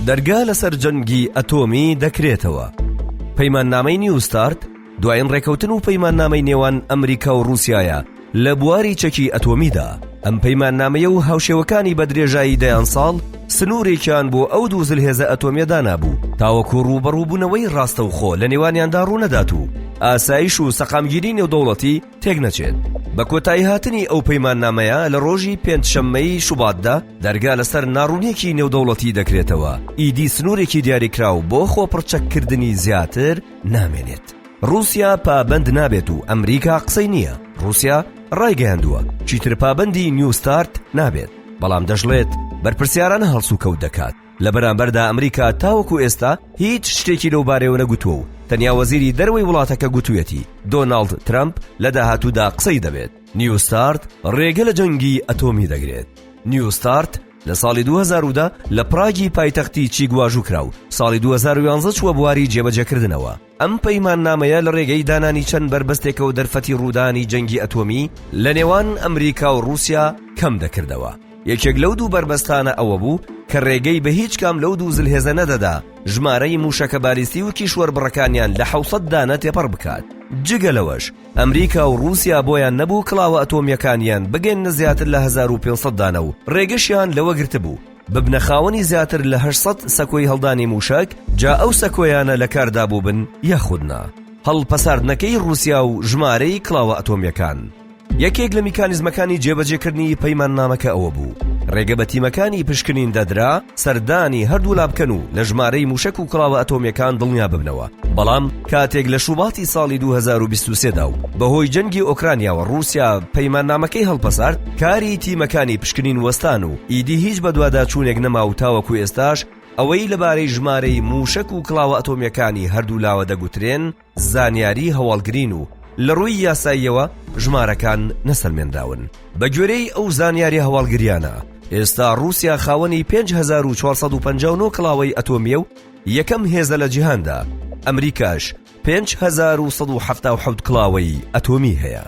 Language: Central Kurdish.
دەرگا لەسەر جەنگی ئەتۆمی دەکرێتەوە. پەیماننامەی نیو ستارت دوایین ڕێکەوتن و پەیماننامەی نێوان ئەمریکا و ڕووسیایە لە بواری چەکی ئەتۆمیدا. ئەم پەیماننامەیە و هاوشێوەکانی بە درێژایی دەیان ساڵ سنوورێکیان بۆ ئەو دوو زلهێزە ئەتۆمیە دانابوو تاوەکو ڕووبەڕووبوونەوەی ڕاستەوخۆ لە نێوانیاندا ڕوونەدات و ئاسایش و سەقامگیری نێودەوڵەتی تێکنەچێت. بە کۆتاییهاتنی ئەو پەیماننامەیە لە ڕۆژی پێنجشەممەی شوباتدا، دەرگا لەسەر ناڕوونییەکی نێودەوڵەتی دەکرێتەوە، ئیدی سنوورێکی دیاریکراو بۆ خۆپڕچەککردنی زیاتر نامێنێت. ڕووسیا پابەند نابێت و ئەمریکا قسەی نییە. ڕووسیا ڕایگەیاندووە، چیتر پابەندی نیو ستارت نابێت، بەڵام دەشڵێت، بەرپرسیارانە هەڵسوکەوت دەکات. لە بەرامبەردا ئەمریکا تاوەکو ئێستا هیچ شتێکی لەو بارەیەوە نەگوتووە و تەنیا وەزیری دەرەوەی وڵاتەکە گوتوویەتی، دۆناڵد ترەمپ لە داهاتوودا قسەی دەبێت. نیو ستارت ڕێگە لە جەنگی ئەتۆمی دەگرێت. نیو ستارت لە ساڵی 2010 لە پراگی پایتەختی چیک واژوو کرا و ساڵی 2011 چووە بواری جێبەجێکردنەوە. ئەم پەیماننامەیە لە ڕێگەی دانانی چەند بەربەستێکەوە دەرفەتی ڕوودانی جەنگی ئەتۆمی لە نێوان ئەمریکا و ڕووسیا کەم دەکردەوە. یەکێک لەو دوو بەربەستانە ئەوە بوو کە ڕێگەی بە هیچ کام لەو دوو زلهێزە نەدەدا ژمارەی مووشەکە بالیستی و کیشوەربڕەکانیان لە 700 دانە تێپەڕ بکات. جگە لەوەش ئەمریکا و ڕووسیا بۆیان نەبوو کڵاوە ئەتۆمییەکانیان بگەیەننە زیاتر لە 1500 دانە و ڕێگەشیان لەوە گرتبوو ببنە خاوەنی زیاتر لە 800 سەکۆی هەڵدانی مووشەک، جا ئەو سەکۆیانە لە کاردا بووبن یاخود نا. هەڵپەساردنەکەی ڕووسیا و ژمارەی کڵاوە ئەتۆمییەکان. یەکێک لە میکانیزمەکانی جێبەجێکردنی پەیماننامەکە ئەوە بوو، ڕێگە بە تیمەکانی پشکنین دەدرا سەردانی هەردوولا بکەن و لە ژمارەی مووشەک و کڵاوە ئەتۆمییەکان دڵنیا ببنەوە، بەڵام کاتێک لە شوباتی ساڵی 2023 دا و بەهۆی جەنگی ئۆکرانیاوە ڕووسیا پەیماننامەکەی هەڵپەسارد، کاری تیمەکانی پشکنین وەستان و ئیدی هیچ بەدواداچوونێک نەما و تاوەکو ئێستاش ئەوەی لەبارەی ژمارەی مووشەک و کڵاوە ئەتۆمییەکانی هەردوولاوە دەگوترێن زانیاری هەواڵگرین و لە ڕووی یاساییەوە ژمارەکان نەسەلمێنراون. بە گوێرەی ئەو زانیاریە هەواڵگریانە، ئێستا ڕووسیا خاوەنی 5459 کڵاوەی ئەتۆمییە و یەکەم هێزە لە جیهاندا، ئەمریکاش 5177 کڵاوەی ئەتۆمی هەیە.